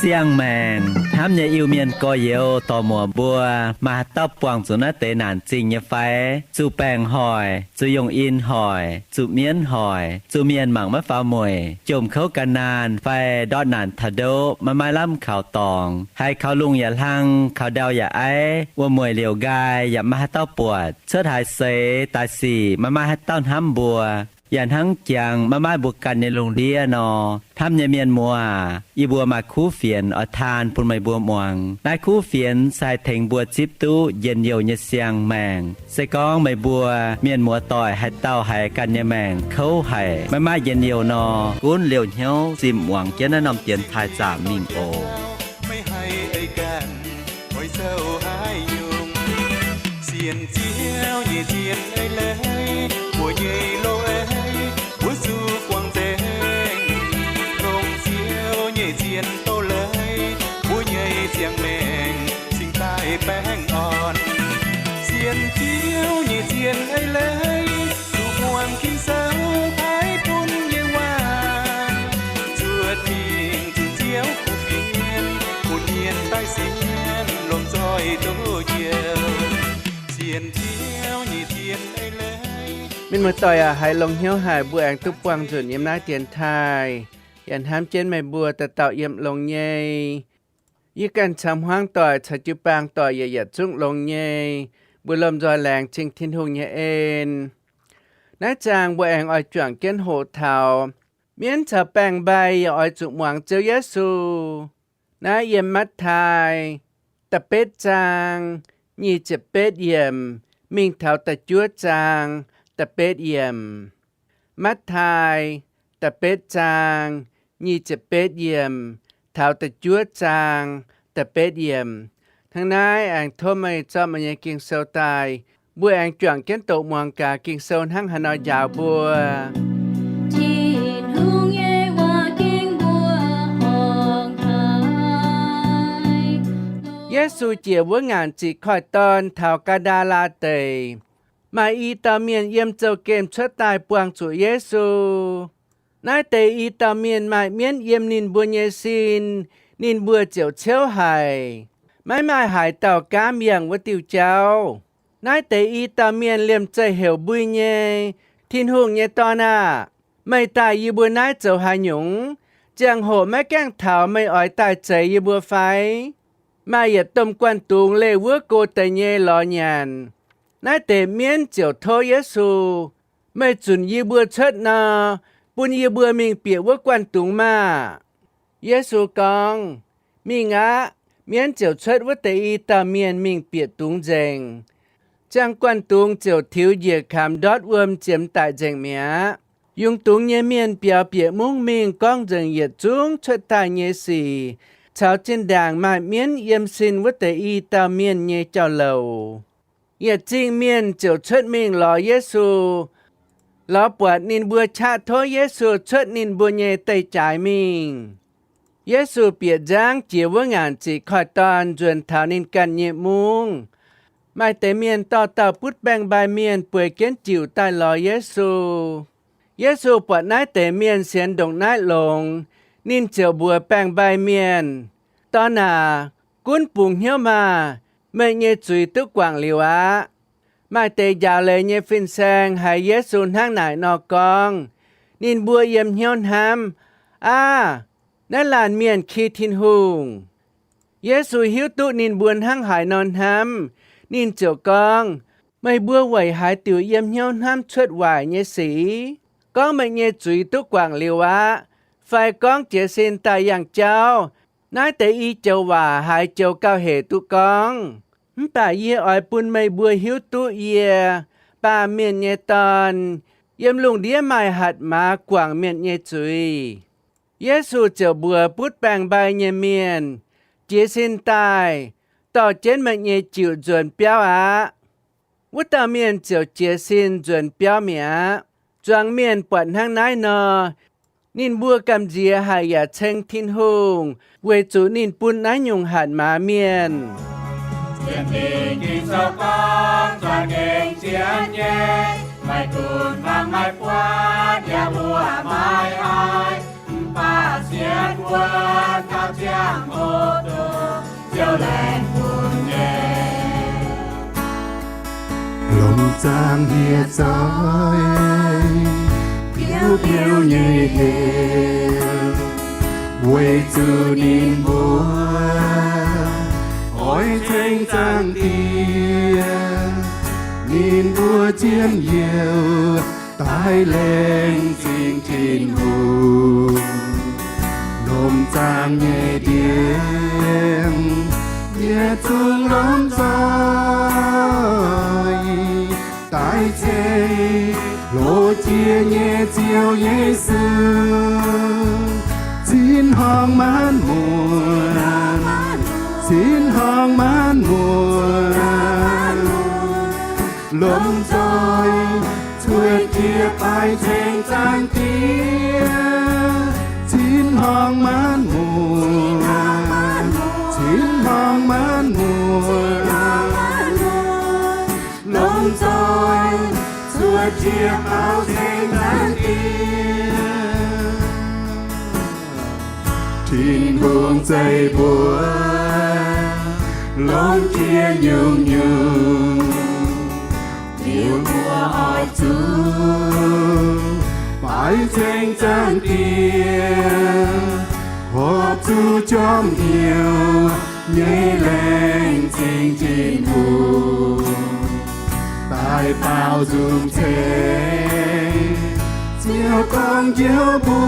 Siang-maengc hnamv nyei Iu-Mienh gorx-youz dorc-muoc mbuo, maaih haaix dauh buangh zuqc naaiv deix naanc zingh nyei fai? Zuqc baengc hoic, zuqc yongh in hoic, zuqc mienv hoic, zuqc mienh mangc maiv faaux mueic, jomc kouv gan naanh fai ndortv naanc taux ndoqv maiv maaih lamh kaux dorngx, haiz kaux lungh yaac hlang, kaux ndau yaac aiv, wuom-mueic liouc nqaai yaac maiv maaih haaix dauh buatc, cuotv haaix seix daaih sic maiv maaih haaix dauh hnamv mbuo, yaac hnangv jangx maiv maaih mbuo ganh nyei lungh ndiev nor, hnamv nyei mienh muoz, yie mbuo maaih kuv fienx oix taan bun meih mbuo muangx. Naaiv kuv fienx se haih tengx mbuo zipv duqv njien-youh nyei siang-maengc. Se gorngv meih mbuo mienh muoz-doic haaix dauh haiz ganh nyei maengc kouv haic, maiv maaih njien-youh nor, gunv liouh hnyouv zimh muangx jienv naaiv norm dienx taaih zaamc mingh oc. Meih haih ei ganh oix zoux haaix nyungc? Sienx Ziouv nyei zien ei leiz, mbuo nyei loz-ei mbuo zuqc guangc nzengc. Longc Ziouv nyei zien doz-leiz, mbuo nyei ziangh maengc cingx daaih baengh orn. Sienx Ziouv nyei zien ei leiz, zuqc muangx Ging-Sou paaiv bun nyei waac, zuotc mingh zunc Ziouv kuv fienx, bun mienh daaih sienx lomh nzoih doz-youh. Sienx Ziouv nyei zien ei leiz. Mienh muoz-doic aac, haiz longx hnyouv haic mbuo aengx duqv buangh nzunc yiem naaiv dienx taaih, yaac hnamv jienv meih mbuo dauh dauh yiem longx nyei. Yie ganh caux hmuangv doic caux jiu-baang doic yaac yietc zungv longx nyei. Mbuo lomh nzoih laengz zingh Tin-Hungh nyei en. Naaiv zaang mbuo aengx oix juangc jienv hoqc taux mienv caux baeng-mbai yaac oix zuqc muangx Ziouv Yesu. Naaiv yiem Matv^taai da'betv zaang nyic ziepc betv yiemc mingh taux da'juov zaang da'betv yiemc. Matv^taai da'betv zaang nyic ziepc betv yiemc taux da'juov zaang da'betv yiemc. Hnangv naaiv aengx tov meih zorqv meih nyei Ging-Sou daaih, mbuo aengx juangc jienv doqc muangx gaax Ging-Sou hnangv haaix nor njaaux mbuo. Tin-Hungh nyei waac ging mbuo horngh haic. Yesu jiex wuov ngaanc ziqc koiv-dorn taux Gaa^ndaa^laa Deic. Maaih i dauh mienh yiem zouv-gemh cuotv daaih buangh zuqc Yesu. Naaiv deix i dauh mienh maaih mienv yiem ninh mbuo nyei sin, ninh mbuo ziouc ciouv haic. Maiv maaih haaix dauh gaamv yangh wuov diuh jauv. Naaiv deix i dauh mienh liemh zeih heuc mbui nyei, Tin-Hungh nyei Dorn aah! Meih daaih yie mbuo naaiv zoux haaix nyungc? Ziangh hoc maiv gaengh taux meih oix daaih zeix yie mbuo fai? Maaih yietc domh guanh dungz leih wuov go deix nyei lorz nyanc. Naaiv deix mienv ziouc tov Yesu, Meih zunc yie mbuo cuotv nor, bun yie mbuo mingh bieqc wuov guanh dungz maah! Yesu gorngv, Mingh aqv. Mienv ziouc cuotv wuov deix i dauh mienh mingh bieqc dungz nzengc. Ziangh guanh dungz ziouc tiux njiec kamx ndortv wuom ziemx daic nzengc mi'aqv. Yungz dungz nyei mienh biaux bieqc mungv mingh gorngv nzengc yietc zungv cuotv daaih nyei sic, caux zinh ndaangc maaih mienv yiem sin wuov deix i dauh mienh nyei jauv-louc. Yietc zingh mienh ziouc cuotv mingh lorz Yesu, lorz buatc ninh mbuo qaqv tov Yesu cuotv ninh mbuo nyei deic-jaaix mingh. Yesu bieqc nzangv jiex wuov ngaanc ziqc koiv-dorn nzuonx taux ninh ganh nyei mungv. Maaih deix mienh dorh dauh butv baeng-mbai mienh bueix jienv jiuc daaih lorz Yesu. Yesu buatc naaiv deix mienh sienx ndongc naaiv longx, ninh ziouc mbuox baeng-mbai mienh, Dorn aac, gunv bungx hnyouv maah! Meih nyei zuiz duqv guangc liuz aqv. Maaih deix njaaux leiz nyei fin-saeng haiz Yesu hnangv naaic nor gorngv, ninh mbuo yiem hnyouv hnamv, Aav, naaiv laanh mienh ki Tin-Hungh. Yesu hiuv duqv ninh mbuo hnangv haaix nor hnamv, ninh ziouc gorngv, Meih mbuo weic haaix diuc yiem hnyouv hnamv cuotv waaic nyei sic? Gorngv meih nyei zuiz duqv guangc liuz aqv, fai gorngv jiez sin daaih yangh jauv, naaiv deix i joux waac haiz joux gauh hec duqv gorngv. Mv baac yie oix bun meih mbuo hiuv duqv yie, Baamh Mienh nyei Dorn, yiem lungh ndiev maaih hatc maaz guangc mienh nyei zuiz. Yesu ziouc mbuox butv baeng-mbai nyei mienh, Jiez sin daaih, dorh jienv meih nyei jiuc nzuonx biauv aqv. Wuov dauh mienh ziouc jiez sin nzuonx biauv mi'aqv. Zuangx mienh buatc hnangv naaiv nor, Ninh mbuo gamh nziex haic yaac ceng Tin-Hungh weic zuqc ninh bun naaiv nyungc hatc maaz mienh. Sienx fingx Ging-Sou gorngv, za'gengh sienx nyei, maiv gunv hmuangv maiv buatc, yaac mbuoqc maiv haih, mv baac sienx wuov taux ziangh hoc duqv Ziouv laengz bun nyei. Lomh nzoih hieh zoih biouv-biouv nyei heuc, weic zuqc ninh mbuo oix ceng Zaangc Diex. Ninh mbuo zien youh daaih laengz zingh Tin-Hungh. Lomh nzoih nyei ndiangx yietc zungv lomh nzoih daaih ceng hlo jiex nyei Ziouv Yesu. Cin-hngongx maanv muotc, cin-hngongx maanv muotc, lomh nzoih cuotv jiex baaix ceng Zaangc Diex. Cin-hngongx maanv muotc, cin-hngongx maanv muotc, lomh nzoih cuotv jiex baaix ceng Zaangc Diex. Tin-Hungh zeiz mbuo longc jiex nyungc-nyungc, liuz mbuo oix zuqc baaix ceng Zaangc Diex, horpc zuqc jorm hnyouv nyei laengz zingh Tin-Hungh, daaih baaux nzung ceng Ziouv gorngv njoux mbuo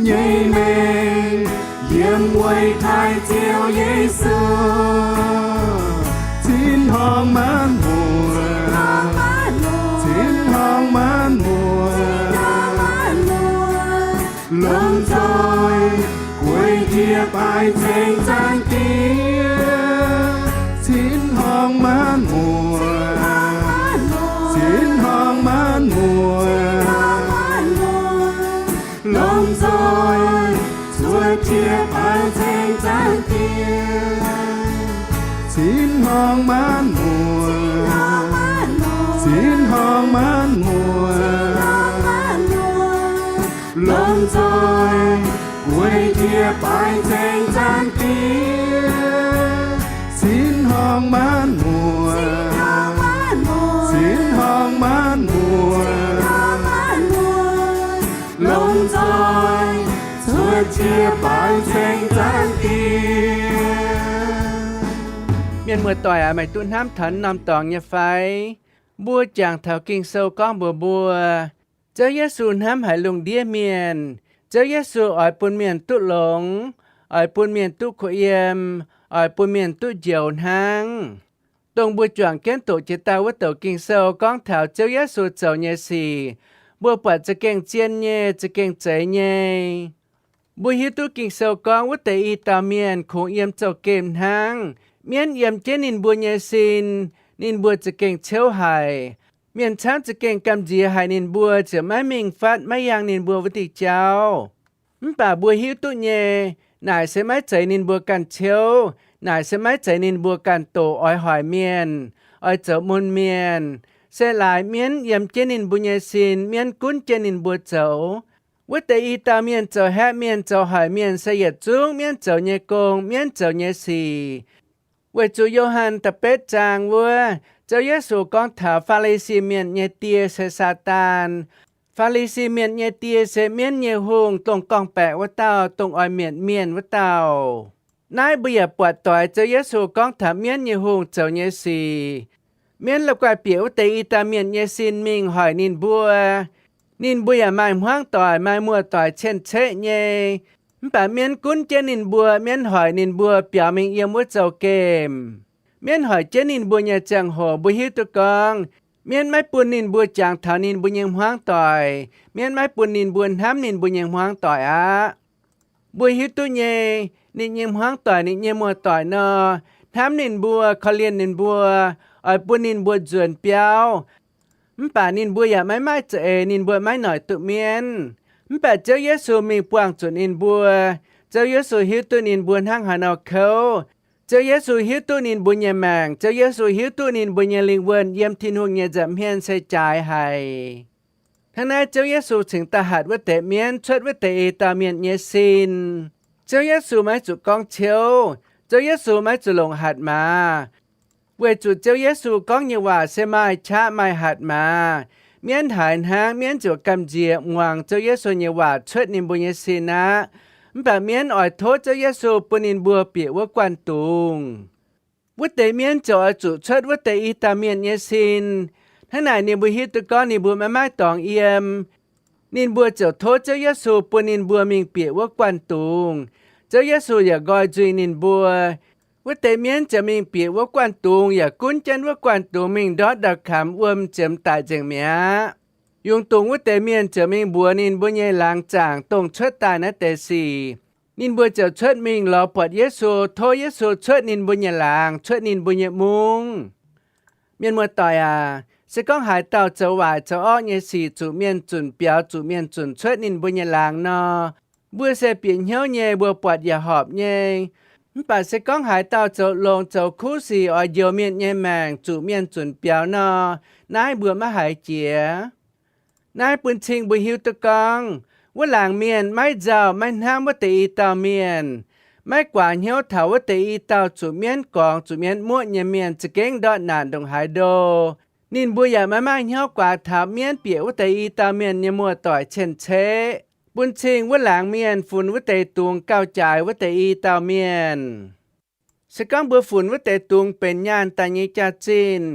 nyei mengh, yiem weic taaih Ziouv Yesu. Cin-hngongx maanv muotc, cin-hngongx maanv muotc, lomh nzoih gueic jiex baaix ceng Zaangc Diex. Cin-hngongx maanv muotc, cin-hngongx maanv muotc, lomh nzoih cuotv jiex baaix ceng Zaangc Diex. Cin-hngongx maanv muotc, cin-hngongx maanv muotc, lomh nzoih gueic jiex baaix ceng Zaangc Diex. Cin-hngongx maanv muotc, cin-hngongx maanv muotc, lomh nzoih cuotv jiex baaix ceng Zaangc Diex. Mienh muoz-doic aac, meih duqv hnamv taux norm dorngx nyei fai? Mbuo jangx taux Ging-Sou gorngv mbuox mbuo, Ziouv Yesu hnamv haic lungh ndiev mienh. Ziouv Yesu oix bun mienh duqv longx, oix bun mienh duqv kuh yiem, oix bun mienh duqv njoux hnangv. Dongh mbuo juangc jienv doqc jiex daaih wuov douc Ging-Sou gorngv taux Ziouv Yesu zoux nyei sic, mbuo buatc za'gengh zien nyei, za'gengh zeiz nyei. Mbuo hiuv duqv Ging-Sou gorngv wuov deix i dauh mienh kungx yiem zouv-gemh hnangv. Mienv yiem jienv ninh mbuo nyei sin, ninh mbuo za'gengh ciouv haic. Mienh camv za'gengh gamh nziex haic ninh mbuo, ziouc maiv mingh fatv, maiv yangh ninh mbuo wuov diuh jauv. Mv baac mbuo hiuv duqv nyei, naaic se maiv zeiz ninh mbuo ganh ciouv, naaic se maiv zeiz ninh mbuo ganh doqc oix hoic mienh, oix zoux mun mienh. Se laaix mienv yiem jienv ninh mbuo nyei sin, mienv gunv jienv ninh mbuo zoux. Wuov deix i dauh mienh zoux haeqv mienh, zoux hoic mienh se yietc zungv mienv zoux nyei gong, mienv zoux nyei sic. Weic zuqc Yo^han da'betv zaang wuov, Ziouv Yesu gorngv taux Faa^li^si Mienh nyei die se Saadaan. Faa^li^si Mienh nyei die se mienv nyei hungh, dongh gorngv-baeqc wuov dauh, dongh oix mietc mienh wuov dauh. Naaiv mbuo yaac buatc doix Ziouv Yesu gorngv taux mienv nyei hungh zoux nyei sic. Mienv la'guaih bieqc wuov deix i dauh mienh nyei sin mingh hoic ninh mbuo. Ninh mbuo yaac maaih hmuangv doic, maaih muoz-doic cien-ceqv nyei. Mv baac mienv gunv jienv ninh mbuo, mienv hoic ninh mbuo biaux mingh yiem wuov zouv-gemh. Mienv hoic jienv ninh mbuo nyei ziangh hoc, mbuo hiuv duqv gorngv, mienv maiv bun ninh mbuo jangx taux ninh mbuo nyei hmuangv doic. Mienv maiv bun ninh mbuo hnamv ninh mbuo nyei hmuangv doic aqv. Mbuo hiuv duqv nyei, ninh nyei hmuangv doic, ninh nyei muoz-doic nor, hnamv ninh mbuo, korv-lienh ninh mbuo, oix bun ninh mbuo nzuonx biauv. Mv baac ninh mbuo yaac maiv maaih za'eix, ninh mbuo maiv noic duqv mienv. Mv baac Ziouv Yesu mingh buangh zuqc ninh mbuo. Ziouv Yesu hiuv duqv ninh mbuo hnangv haaix nor kouv. Ziouv Yesu hiuv duqv ninh mbuo nyei maengc. Ziouv Yesu hiuv duqv ninh mbuo nyei lingh wuonh yiem Tin-Hungh nyei nza'hmien se jaaix haic. Hnangv naaiv Ziouv Yesu cingx daaih hatc wuov deix mienv cuotv wuov deix i dauh mienh nyei sin. Ziouv Yesu maiv zuqc gorngv ciouv. Ziouv Yesu maiv zuqc longc hatc maaz. Weic zuqc Ziouv Yesu gorngv nyei waac se maaih qaqv maaih hatc maaz. Mienv haiz hnangv, mienv ziouc gamh nziex muangx Ziouv Yesu nyei waac cuotv ninh mbuo nyei sin aqv. Mv baac mienv oix tov Ziouv Yesu bun ninh mbuo bieqc wuov guanh dungz. Wuov deix mienv ziouc oix zuqc cuotv wuov deix i dauh mienh nyei sin. Hnangv naaic ninh mbuo hiuv duqv gorngv ninh mbuo maiv maaih dorngx yiem. Ninh mbuo ziouc tov Ziouv Yesu bun ninh mbuo mingh bieqc wuov guanh dungz. Ziouv Yesu yaac nqoi nzuih ninh mbuo. Wuov deix mienv ziouc mingh bieqc wuov guanh dungz, yaac gunv jienv wuov guanh dungz mingh ndortv ndau-kamx wuom ziemx daic nzengc mi'aqv. Yungz dungz wuov deix mienh ziouc mingh mbuox ninh mbuo nyei laangz zaangc dongh cuotv daaih naaiv deix sic. Ninh mbuo ziouc cuotv mingh lorz buatc Yesu, tov Yesu cuotv ninh mbuo nyei laangz, cuotv ninh mbuo nyei mungv. Mienh muoz-doic aac, se gorngv haaix dauh zoux waaic zoux orqv nyei sic zuqc mienh zunc biaux, zuqc mienh zunc cuotv ninh mbuo nyei laangz nor, mbuo se bieqc hnyouv nyei, mbuo buatc yaac horpc nyei. Mv baac se gorngv haaix dauh zoux longx zoux kuv sic oix njoux mienh nyei maengc zuqc mienh zunc biaux nor, naaiv mbuo maiv haiz jiex. Naaiv bun cing mbuo hiuv duqv gorngv, wuov laangz mienh maiv nzauh maiv hnamv wuov deix i dauh mienh, maiv guaax hnyouv taux wuov deix i dauh zuqc mienv gorngx zuqc mienv muoqv nyei mienh za'gengh ndortv naanc ndongc haaix ndo. Ninh mbuo yaac maiv maaih hnyouv guaax taux mienv bieqc wuov deix i dauh mienh nyei muoz-doic cien-ceqv. Bun cing wuov laangz mienh funx wuov deix dungz gauh jaaix wuov deix i dauh mienh. Se gorngv mbuo funx wuov deix dungz benx nyaanh daaih nyei jaax-zinh,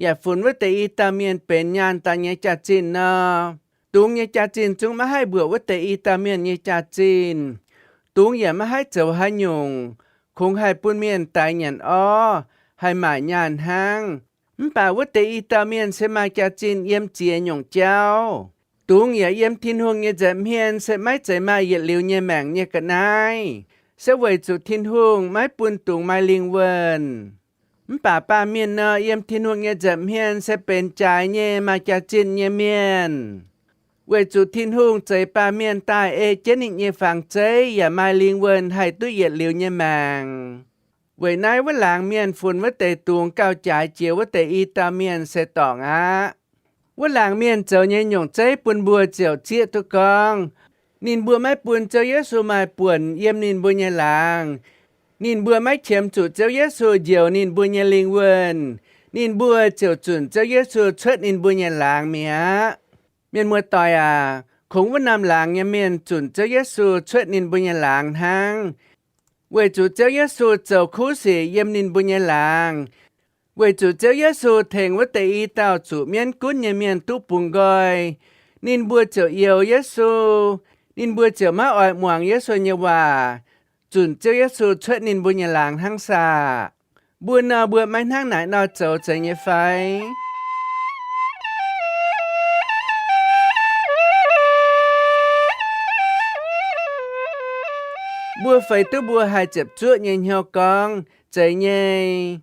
yaac funx wuov deix i dauh mienh benx nyaanh daaih nyei jaax-zinh nor, dungz nyei jaax-zinh zungv maiv haih mbuoqc wuov deix i dauh mienh nyei jaax-zinh. Dungz yaac maiv haih zoux haaix nyungc, kungx haih bun mienh daix nyanc orv, haih maaic nyaanh hnangv. Mv baac wuov deix i dauh mienh se maaih jaax-zinh yiem ziex nyungc jauv. Dungz yaac yiem Tin-Hungh nyei nza'hmien se maiv zeiz maaih yietc liuz nyei maengc nyei ga'naaiv, se weic zuqc Tin-Hungh maiv bun dungz maaih lingh wuonh. Mv baac baamh mienh nor, yiem Tin-Hungh nyei nza'hmien se benx jaaix nyei, maaih jaax-zinh nyei mienh. Weic zuqc Tin-Hungh zeix baamh mienh daaih ei jienv ninh nyei fangx zeiv yaac maaih lingh wuonh haih duqv yietc liuz nyei maengc. Weic naaiv wuov laangz mienh funx wuov deix dungz gauh jaaix jiex wuov deix i dauh mienh se dorngc aqv. Wuov laangz mienh zoux nyei nyungc zeiv bun mbuo ziouc zieqv duqv gorngv, ninh mbuo maiv bun Ziouv Yesu maaih buonc yiem ninh mbuo nyei laangz. Ninh mbuo maiv qiemx zuqc Ziouv Yesu njoux ninh mbuo nyei lingh wuonh. Ninh mbuo ziouc zunc Ziouv Yesu cuotv ninh mbuo nyei laangz mi'aqv. Mienh muoz-doic aac, kungx wuov norm laangz nyei mienh zunc Ziouv Yesu cuotv ninh mbuo nyei laangz hnangv. Weic zuqc Ziouv Yesu zoux kuv sic yiem ninh mbuo nyei laangz, weic zuqc Ziouv Yesu tengx wuov deix i dauh zuqc mienv gunv nyei mienh duqv bungx nqoi, ninh mbuo ziouc youx Yesu. Ninh mbuo ziouc maiv oix muangx Yesu nyei waac, zunc Ziouv Yesu cuotv ninh mbuo nyei laangz hnangv saah? Mbuo nor, mbuo maiv hnangv naaic nor zoux zeiz nyei fai? Mbuo feix duqv mbuo haih ziepc zuoqv nyei hnyouv gorngv, Zeiz nyei.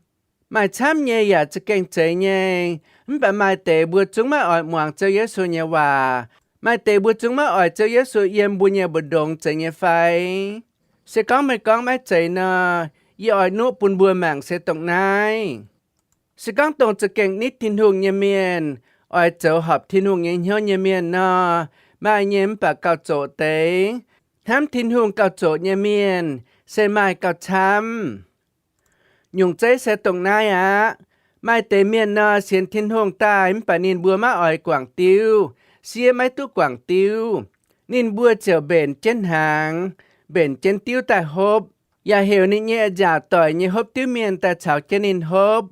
Maaih camv nyei yaac za'gengh zeiz nyei. Mv baac maaih deix mbuo zungv maiv oix muangx Ziouv Yesu nyei waac. Maaih deix mbuo zungv maiv oix Ziouv Yesu yiem mbuo nyei mbu'ndongx, zeiz nyei fai? Se gorngv meih gorngv maiv zeiz nor, yie oix nuqv bun mbuo mangc se dongh naaiv. Se gorngv dongh za'gengh nitv Tin-Hungh nyei mienh, oix zoux horpc Tin-Hungh nyei hnyouv nyei mienh nor, maaih nyei mv baac gauh zoqc deix. Hnamv Tin-Hungh gauh zoqc nyei mienh se maaih gauh camv. Nyungc zeiv se dongh naaiv aqv. Maaih deix mienh nor, sienx Tin-Hungh daaih mv baac ninh mbuo maiv oix guangc diuv, siev maiv duqv guangc diuv. Ninh mbuo ziouc mbenc jienv hnaangx, mbenc jienv diuv daaih hopv, yaac heuc ninh nyei a'nziaauc doic nyei hopv diuv mienh daaih caux jienv ninh hopv.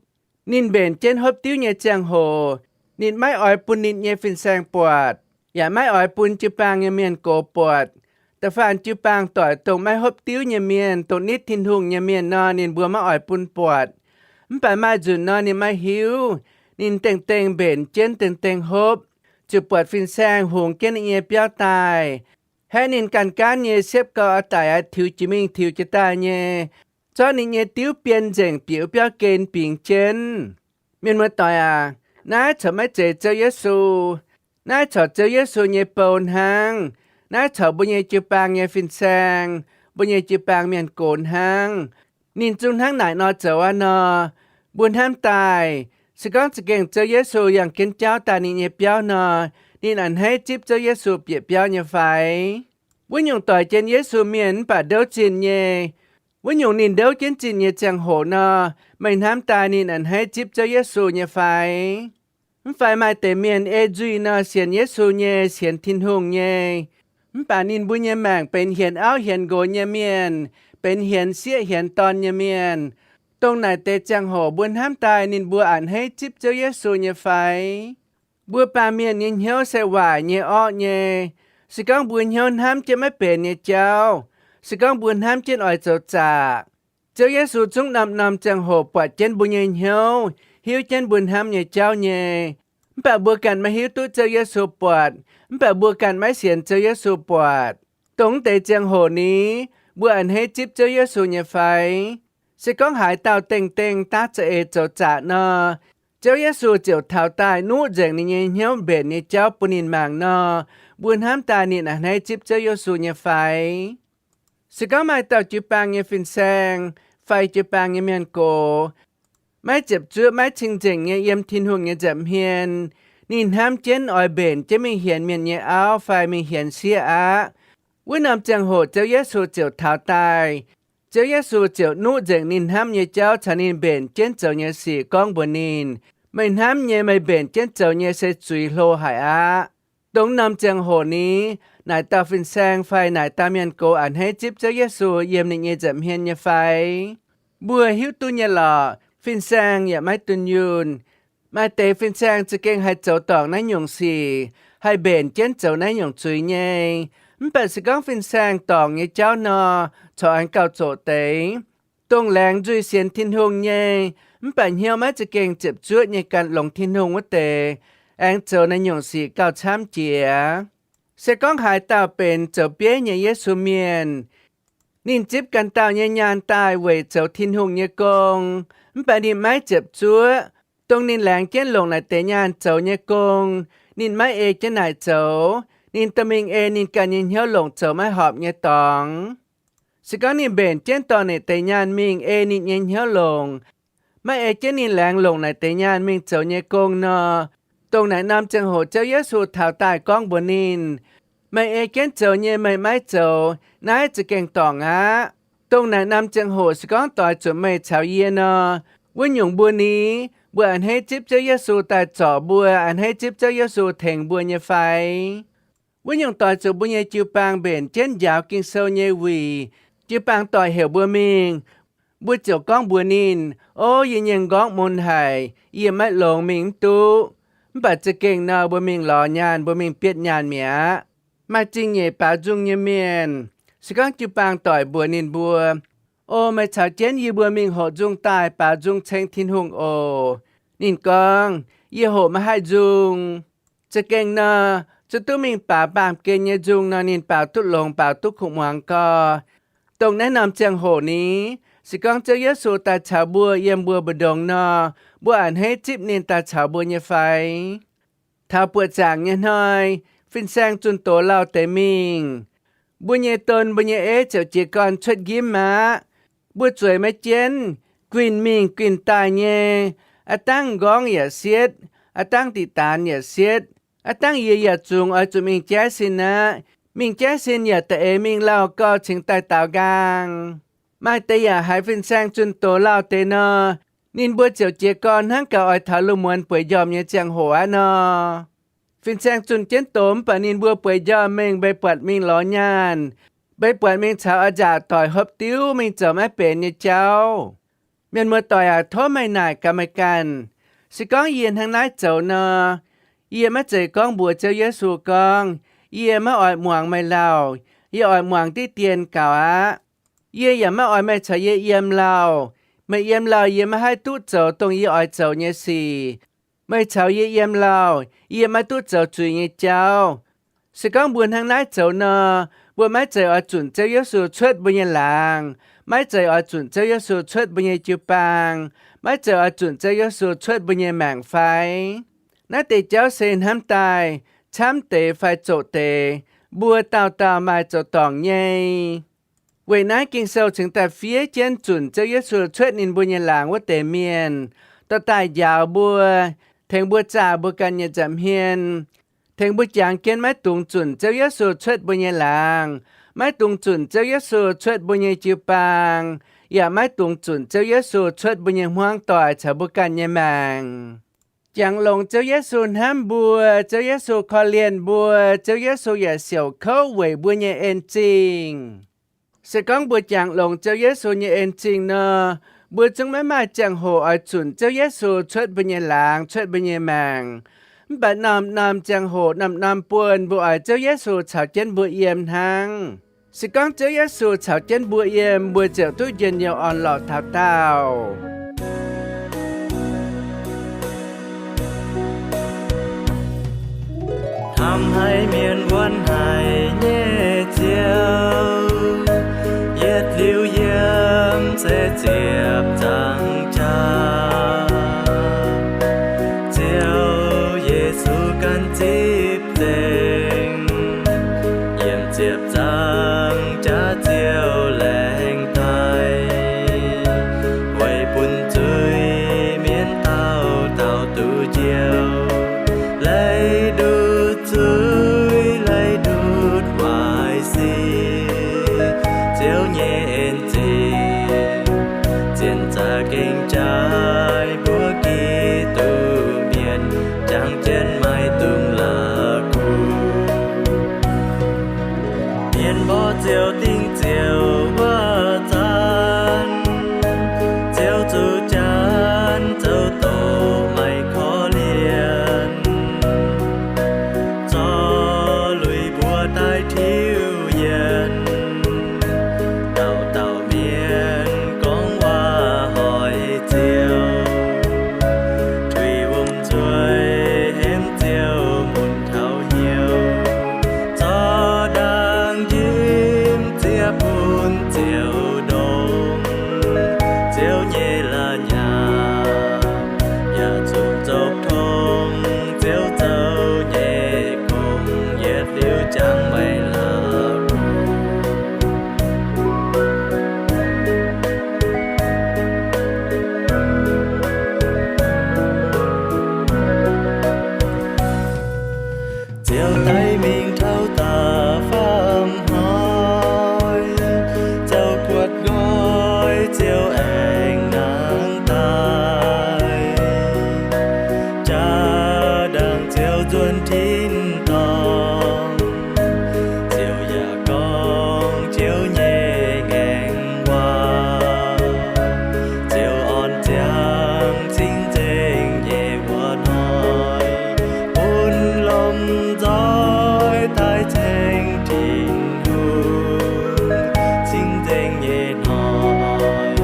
Ninh mbenc jienv hopv diuv nyei ziangh hoc, ninh maiv oix bun ninh nyei fin-saeng buatc, yaac maiv oix bun jiu-baang nyei mienh gox buatc. Da'faanh jiu-baang doic dongh maiv hopv diuv nyei mienh, dongh nitv Tin-Hungh nyei mienh nor, ninh mbuo maiv oix bun buatc. Mv baac maaih nzunc nor, ninh maiv hiuv. Ninh dengh dengh mbenc jienv dengh dengh hopv, ziouc buatc fin-saeng hungx jienv ninh nyei biauv daaih. Haeqv ninh ganh gaanv nyei siepv gau oix daic, tiux jiex mingh tiux jiex daaih nyei, zorqv ninh nyei diuv bien nzengc bieqc wuov biauv gen bingx jienv. Mienh muoz-doic aac, Naaiv corc maiv zeiz Ziouv Yesu. Naaiv corc Ziouv Yesu nyei bou hnangv. Naaiv corc mbuo nyei jiu-baang nyei fin-saeng, mbuo nyei jiu-baang mienh gox hnangv. Ninh zungv hnangv naaic nor zoux aqv nor, mbuo hnamv daaih, se gorngv za'gengh Ziouv Yesu yangh jienv jauv daaih ninh nyei biauv nor, ninh a'hneiv zipv Ziouv Yesu bieqc biauv nyei fai? Wuov nyungc doic jienv Yesu mienh mv baac ndouv zinh nyei, wuov nyungc ninh ndouv jienv zinh nyei ziangh hoc nor, meih hnamv daaih ninh a'hneiv zipv Ziouv Yesu nyei fai? Mv fai maaih deix mienh ei nzuih nor sienx Yesu nyei, sienx Tin-Hungh nyei, mv baac ninh mbuo nyei maengc benx hienx auv hienx nqox nyei mienh, benx hienx sieqv hienx dorn nyei mienh, dongh naaic deix ziangh hoc mbuo hnamv daaih ninh mbuo a'hneiv zipv Ziouv Yesu nyei fai? Mbuo baamh mienh nyei hnyouv se waaic nyei, orqv nyei. Se gorngv mbuo hnyouv hnamv jienv maiv benx nyei jauv, se gorngv mbuo hnamv jienv oix zoux zaqc, Ziouv Yesu zungv norm-norm ziangh hoc buatc jienv mbuo nyei hnyouv, hiuv jienv mbuo hnamv nyei jauv nyei. Mv baac mbuo ganh maiv hiuv duqv Ziouv Yesu buatc, mv baac mbuo ganh maiv sienx Ziouv Yesu buatc. Dongh deix ziangh hoc ni, mbuo a'hneiv zipv Ziouv Yesu nyei fai? Se gorngv haaix dauh dengh dengh daav za'eix zoux zaqc nor, Ziouv Yesu ziouc taux daaih nuqv nzengc ninh nyei hnyouv mbenc nyei jauv bun ninh mangc nor, mbuo hnamv daaih ninh a'hneiv zipv Ziouv Yesu nyei fai? Se gorngv maaih dauh jiu-baang nyei fin-saeng fai jiu-baang nyei mienh gox, maiv ziepc zuoqv maiv cing-nzengc nyei yiem Tin-Hungh nyei nza'hmien, ninh hnamv jienv oix mbenc jienv mingh hienx mienh nyei auv fai mingh hienx sieqv aqv, wuov norm ziangh hoc Ziouv Yesu ziouc taux daaih. Ziouv Yesu ziouc nuqv nzengc ninh hnamv nyei jauv caux ninh mbenc jienv zoux nyei sic gorngv mbuox ninh, meih hnamv nyei meih mbenc jienv zoux nyei se zuiz hlo haic aqv. Dongh norm ziangh hoc ni, naaic dauh fin-saeng fai naaic dauh mienh gox a'hneiv zipv Ziouv Yesu yiem ninh nyei nza'hmien nyei fai? Mbuo hiuv duqv nyei lorqc, fin-saeng yaac maiv dunh yunh. Maaih deix fin-saeng za'gengh haih zoux dorngc naaiv nyungc sic, haih mbenc jienv zoux naaiv nyungc zuiz nyei. Mv baac se gorngv fin-saeng dorngc nyei jauv nor, corc aengx gauh zoqc deix. Dongh laengz nzuih sienx Tin-Hungh nyei, mv baac hnyouv maiv za'gengh ziepc zuoqv nyei ganh longc Tin-Hungh wuov deix, aengx zoux naaiv nyungc sic gauh camv jiex. Se gorngv haaix dauh benx zoux bieiv nyei Yesu mienh, ninh zipv ganh dauh nyei nyaanh daaih weic zoux Tin-Hungh nyei gong, mv baac ninh maiv ziepc zuoqv, dongh ninh laengz jienv longc naaic deix nyaanh zoux nyei gong, ninh maiv ei jienv naaic zoux, ninh dorh mingh ei ninh ganh nyei hnyouv longc zoux maiv horpc nyei dorngx. Se gorngv ninh mbenc jienv dorh naaic deix nyaanh mingh ei ninh nyei hnyouv longc, maiv ei jienv ninh laengz longc naaic deix nyaanh mingh zoux nyei gong nor, dongh naaic norm ziangh hoc Ziouv Yesu taux daaih gorngv mbuox ninh, meih ei jienv zoux nyei meih maiv zoux, naaiv za'gengh dorngc aqv. Dongh naaic norm ziangh hoc se gorngv doix zuqc meih caux yie nor, wuov nyungc mbuo ni, mbuo a'hneiv zipv Ziouv Yesu daaih zorc mbuo, a'hneiv zipv Ziouv Yesu tengx mbuo nyei fai? Wuov nyungc doix zuqc mbuo nyei jiu-baang mbenc jienv njaaux Ging-Sou nyei wuic, jiu-baang doic heuc mbuo mingh, mbuo ziouc gorngv mbuox ninh, O, yie nyei m'nqorngv mun haic, yie maiv longx mingh mv duqv. Mv baac za'gengh nor mbuo mingh lorz nyaanh, mbuo mingh bietv nyaanh mi'aqv. Maaih zingh nyeic baaux nzung nyei mienh, se gorngv jiu-baang doic mbuox ninh mbuo, O, meih caux jienv yie mbuo mingh hoqc nzung daaih baaux nzung ceng Tin-Hungh oc. Ninh gorngv, Yie hoqc maiv haih nzung. Za'gengh nor, zuqc duqv mingh baaux baamh gen nyei nzung nor, ninh baaux duqv longx, baaux duqv kuv muangx gau. Dongh naaiv norm ziangh hoc ni, se gorngv Ziouv Yesu daaih caux mbuo yiem mbuo mbu'ndongx nor, mbuo a'hneiv zipv ninh daaih caux mbuo nyei fai? Taux buoqc zaangc nyei hnoi, fin-saeng zunh doz lauh deix mingh. Mbuo nyei don, mbuo nyei eiv ziouc jiez gorn cuotv njimv aqv. Mbuo zueiz maiv jienv, guinh mingh guinh daaih nyei. Aav dangv m'nqorngv yaac sietv, aav dangv diqc daanx yaac sietv. Aav dangv yie yaac zungx oix zuqc mingh jaiv sin aqv. Mingh jaiv sin yaac da'eix mingh lauh gau cingx daaih daaux nqaang. Maaih deix yaac haiz fin-saeng zunh doz lauh deix nor, ninh mbuo ziouc jiez gorn hnangv gaax oix taux lungh muonz bueix njormh nyei ziangh hoc aqv nor. Fin-saeng zunh jienv doz mv baac ninh mbuo bueix njormh mingh, mbeix buatc mingh lorz nyaanh, mbeix buatc mingh caux a'nzac doic hopv diuv mingh zoux maiv benx nyei jauv. Mienh muoz-doic aac, tov meih naaic gaax meih ganh, se gorngv yie hnangv naaiv zoux nor, yie maiv zeiz gorngv mbuox Ziouv Yesu gorngv, Yie maiv oix muangx meih lauh, yie oix muangx diqv dien gaux aqv. Yie yaac maiv oix meih caux yie yiem lauh. Meih yiem lauh yie maiv haih duqv zoux dongh yie oix zoux nyei sic. Meih caux yie yiem lauh, yie maiv duqv zoux zuiz nyei jauv. Se gorngv mbuo hnangv naaiv zoux nor, mbuo maiv zeiz oix zunc Ziouv Yesu cuotv mbuo nyei laangz, maiv zeiz oix zunc Ziouv Yesu cuotv mbuo nyei jiu-baang, maiv zeiz oix zunc Ziouv Yesu cuotv mbuo nyei maengc fai? Naaiv deix jauv se hnamv daaih camv deix fai zoqc deix, mbuo dauh dauh maaih zoux dorngc nyei. Weic naaiv Ging-Sou cingx daaih fiev jienv zunc Ziouv Yesu cuotv ninh mbuo nyei laangz wuov deix mienh, dorh daaih njaaux mbuo, tengx mbuo zaah mbuo ganh nyei nza'hmien, tengx mbuo jangx jienv maiv dungx zunc Ziouv Yesu cuotv mbuo nyei laangz, maiv dungx zunc Ziouv Yesu cuotv mbuo nyei jiu-baang, yaac maiv dungx zunc Ziouv Yesu cuotv mbuo nyei hmuangv doic caux mbuo ganh nyei maengc. Jangx longx Ziouv Yesu hnamv mbuo, Ziouv Yesu korv-lienh mbuo, Ziouv Yesu yaac siouc kouv weic mbuo nyei en-zingh. Se gorngv mbuo jangx longx Ziouv Yesu nyei en-zingh nor, mbuo zungv maiv maaih ziangh hoc oix zunc Ziouv Yesu cuotv mbuo nyei laangz, cuotv mbuo nyei maengc. Mv baac norm-norm ziangh hoc, norm-norm buonc mbuo oix Ziouv Yesu caux jienv mbuo yiem hnangv. Se gorngv Ziouv Yesu caux jienv mbuo yiem, mbuo ziouc duqv njien-youh orn-lorqc taux daauh. Hnamv haic mienh wuonv haic nyei Ziouv, yietc liuz yiem se ziepc nzaangc jaax. Ziouv Yesu ganh zipv nzengc, yiem ziepc nzaangc jaax Ziouv laengz daaih, weic bun zuiz-mienh dauh dauh duqv njoux, leiz ndutv zuiz, leiz ndutv waaic sic. Ziouv nyei en-zingh zien za'gengh jaaix mbuo Giduc mienh, jangx jienv maiv dungx la'kuqv. Mienh mborqv Ziouv dingc ziouc wuov zanc, Ziouv zuqc janx zoux doqc maiv korv-lienh, zorqv lui mbuo daaih tiuv yienh. Dauh dauh mienh gorngv waac hoic Ziouv, tuix wuom-nzuih hemx Ziouv mun taux hnyouv, zorqv ndaangc njimv zieqv bun Ziouv ndongc. Ziouv nyei la'nyaah yaac zuqc zoux tong, Ziouv zoux nyei gong yietc liuz jangx maiv la'kuqv. Ziouv daic mingh taux da'faam hnoi, Ziouv buatc nqoi, Ziouv aengx nangh daaih. Jaa-ndaangc Ziouv nzuonx tin-dorngh, Ziouv yaac gorngv Ziouv nyei ngaengc waac. Ziouv orn ziangx cing-nzengc nyei wuov hnoi, bun lomh nzoih daaih ceng Tin-Hungh. Cing-nzengc nyei hnoi,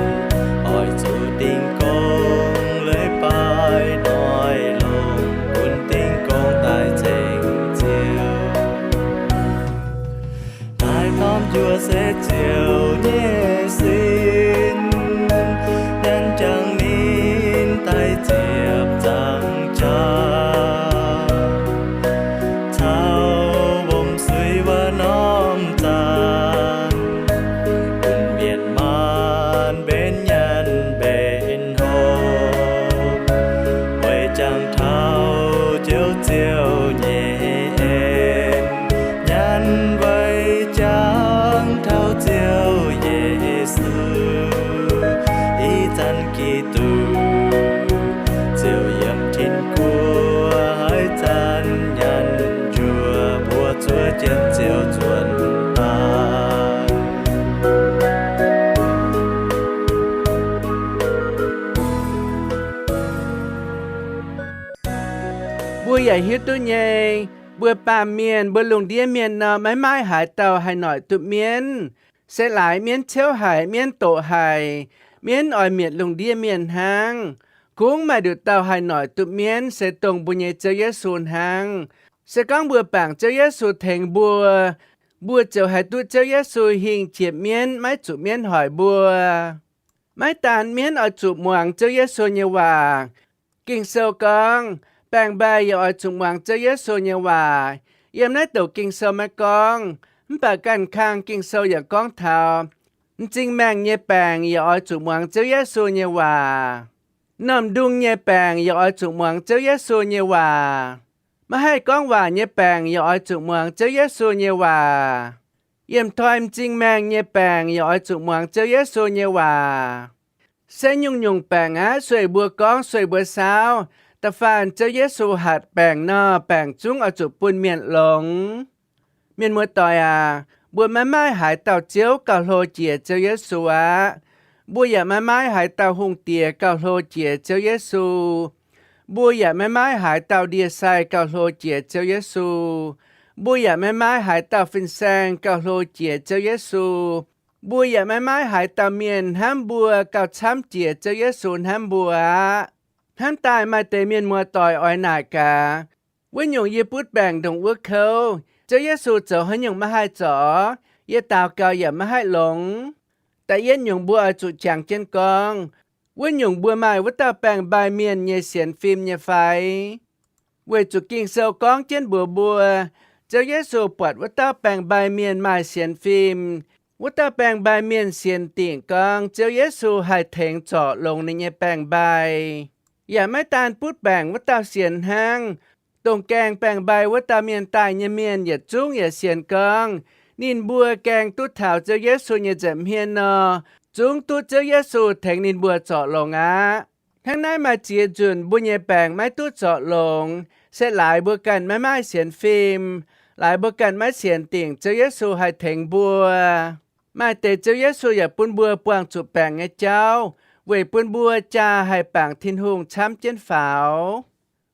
oix zuqc dingh gong leiz baaix hnoi longc, bun dingh gong daaih ceng Ziouv. Daaih norm njuov se Ziouv nyei sin, nyanc jangx ninh daaih ziepc nzaangc jaax, caux wuom-suiv wuov norm zanc, bun mienh maanc mbenc nyanc mbenc hopv, weic jangx taux Ziouv Ziouv nyei en. Nyanc weic jangx taux Ziouv Yesu. Ih zanc Giduc, Ziouv yiem tin-guoqv haaix zanc nyanc njuov, mbuo zuov jienv Ziouv nzuonx daaih. Mbuo yaac hiuv duqv nyei, mbuo baamh mienh, mbuo lungh ndiev mienh nor, maiv maaih haaix dauh haih noic duqv mienv. Se laaix mienv ciouv haic, mienv doqc haic, mienv oix mietc lungh ndiev mienh hnangv. Kungx maaih nduqc dauh haih noic duqv mienv, se dongh mbuo nyei Ziouv Yesu hnangv. Se gorngv mbuo bangc Ziouv Yesu tengx mbuo, mbuo ziouc haih duqv Ziouv Yesu hingh jiex mienv, maiv zuqc mienv hoic mbuo. Maiv daan mienv oix zuqc muangx Ziouv Yesu nyei waac. Ging-Sou gorngv, Baengc mbaih yaac oix zuqc muangx Ziouv Yesu nyei waac. Yiem naaiv douc Ging-Sou maiv gorngv, mv baac ganh kang Ging-Sou yaac gorngv taux m'zing maengh nyei baengc yaac oix zuqc muangx Ziouv Yesu nyei waac. M'normh ndung nyei baengc yaac oix zuqc muangx Ziouv Yesu nyei waac. Maiv haih gorngv waac nyei baengc yaac oix zuqc muangx Ziouv Yesu nyei waac. Yiem toi m'zing maengh nyei baengc yaac oix zuqc muangx Ziouv Yesu nyei waac. Se nyungc-nyungc baengc aqv, sueih mbuo gorngv, sueih mbuo saauv, da'faanh Ziouv Yesu hatc baengc nor, baengc zungv oix zuqc bun mienh longx. Mienh muoz-doic aac, mbuo maiv maaih haaix dauh Ziouv gauh hlo jiex Ziouv Yesu aqv. Mbuo yaac maiv maaih haaix dauh hungh diex gauh hlo jiex Ziouv Yesu. Mbuo yaac maiv maaih haaix dauh ndie-sai gauh hlo jiex Ziouv Yesu. Mbuo yaac maiv maaih haaix dauh fin-saeng gauh hlo jiex Ziouv Yesu. Mbuo yaac maiv maaih haaix dauh mienh hnamv mbuo gauh camv jiex Ziouv Yesu hnamv mbuo aqv. Hnamv daaih maaih deix mienh muoz-doic oix naaic gaax, wuov nyungc yie butv baengc ndongc wuov kouv, Ziouv Yesu zoux haaix nyungc maiv haih zorc, yie daux gaux yaac maiv haih longx. Da'yietv nyungc mbuo oix zuqc jangx jienv gorngv, wuov nyungc mbuo maaih wuov dauh baengc mbaih mienh nyei sienx fim nyei fai? Weic zuqc Ging-Sou gorngv jienv mbuox mbuo, Ziouv Yesu buatc wuov dauh baengc mbaih mienh maaih sienx fim. Wuov dauh baengc mbaih mienh sienx dingc gorngv Ziouv Yesu haih tengx zorc longx ninh nyei baengc mbaih. Yaac maiv daan butv baengc wuov dauh sienx hnangv, dongh gaengh baengc mbaih wuov dauh mienh daaih nyei mienh yietc zungv yaac sienx gorngv ninh mbuo gaengh duqv taux Ziouv Yesu nyei nza'hmien nor, zungv duqv Ziouv Yesu tengx ninh mbuo zorc longx aqv. Hnangv naaiv maaih ziex nzunc mbuo nyei baengc maiv duqv zorc longx, se laaix mbuo ganh maiv maaih sienx fim, laaix mbuo ganh maiv sienx dingc Ziouv Yesu haih tengx mbuo. Maaih deix Ziouv Yesu yaac bun mbuo buangh zuqc baengc nyei jauv, weic bun mbuo jaa haih bangc Tin-Hungh camv jienv faaux.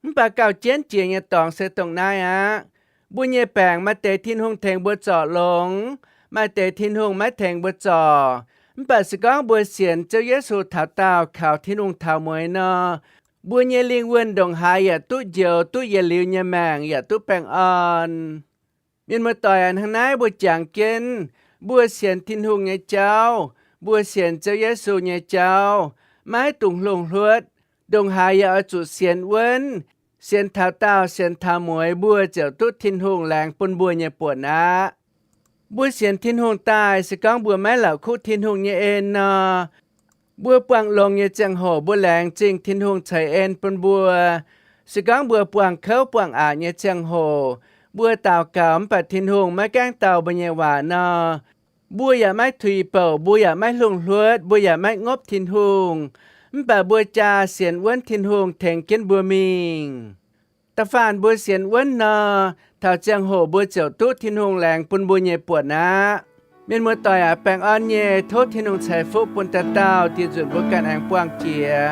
Mv baac gauh jienv jiex nyei dorngx se dongh naaiv aqv. Mbuo nyei baengc maaih deix Tin-Hungh tengx mbuo zorc longx, maaih deix Tin-Hungh maiv tengx mbuo zorc. Mv baac se gorngv mbuo sienx Ziouv Yesu taux daauh kaux Tin-Hungh taux mueiz nor, mbuo nyei lingh wuonh ndongc haaix yaac duqv njoux, duqv yietc liuz nyei maengc yaac duqv baengh orn. Mienh muoz-doic aac, hnangv naaiv mbuo jangx jienv, mbuo sienx Tin-Hungh nyei jauv, mbuo sienx Ziouv Yesu nyei jauv, maiv dungx hlungh hluotv. Ndongc haaix yaac oix zuqc sienx wuonv, sienx taux daauh, sienx taux mueiz, mbuo ziouc duqv Tin-Hungh laengz bun mbuo nyei buonc aqv. Mbuo sienx Tin-Hungh daaih, se gorngv mbuo maiv la'kuqv Tin-Hungh nyei en nor, mbuo buangh longx nyei ziangh hoc mbuo laengz zingh Tin-Hungh ceix en bun mbuo. Se gorngv mbuo buangh kouv buangh aqc nyei ziangh hoc, mbuo daux gaux mv baac Tin-Hungh maiv gaengh dau mbuo nyei waac nor, mbuo yaac maiv tuix bouc, mbuo yaac maiv hlungh hluotv, mbuo yaac maiv ngopv Tin-Hungh. Mv baac mbuo jaa sienx wuonv Tin-Hungh tengx jienv mbuo mingh. Da'faanh mbuo sienx wuonv nor, taux ziangh hoc mbuo ziouc duqv Tin-Hungh laengz bun mbuo nyei buonc aqv. Mienh muoz-doic aac, baengh orn nyei, tov Tin-Hungh ceix fuqv bun dauh dauh dieh nzunc mbuo ganh aengx buangh jiex.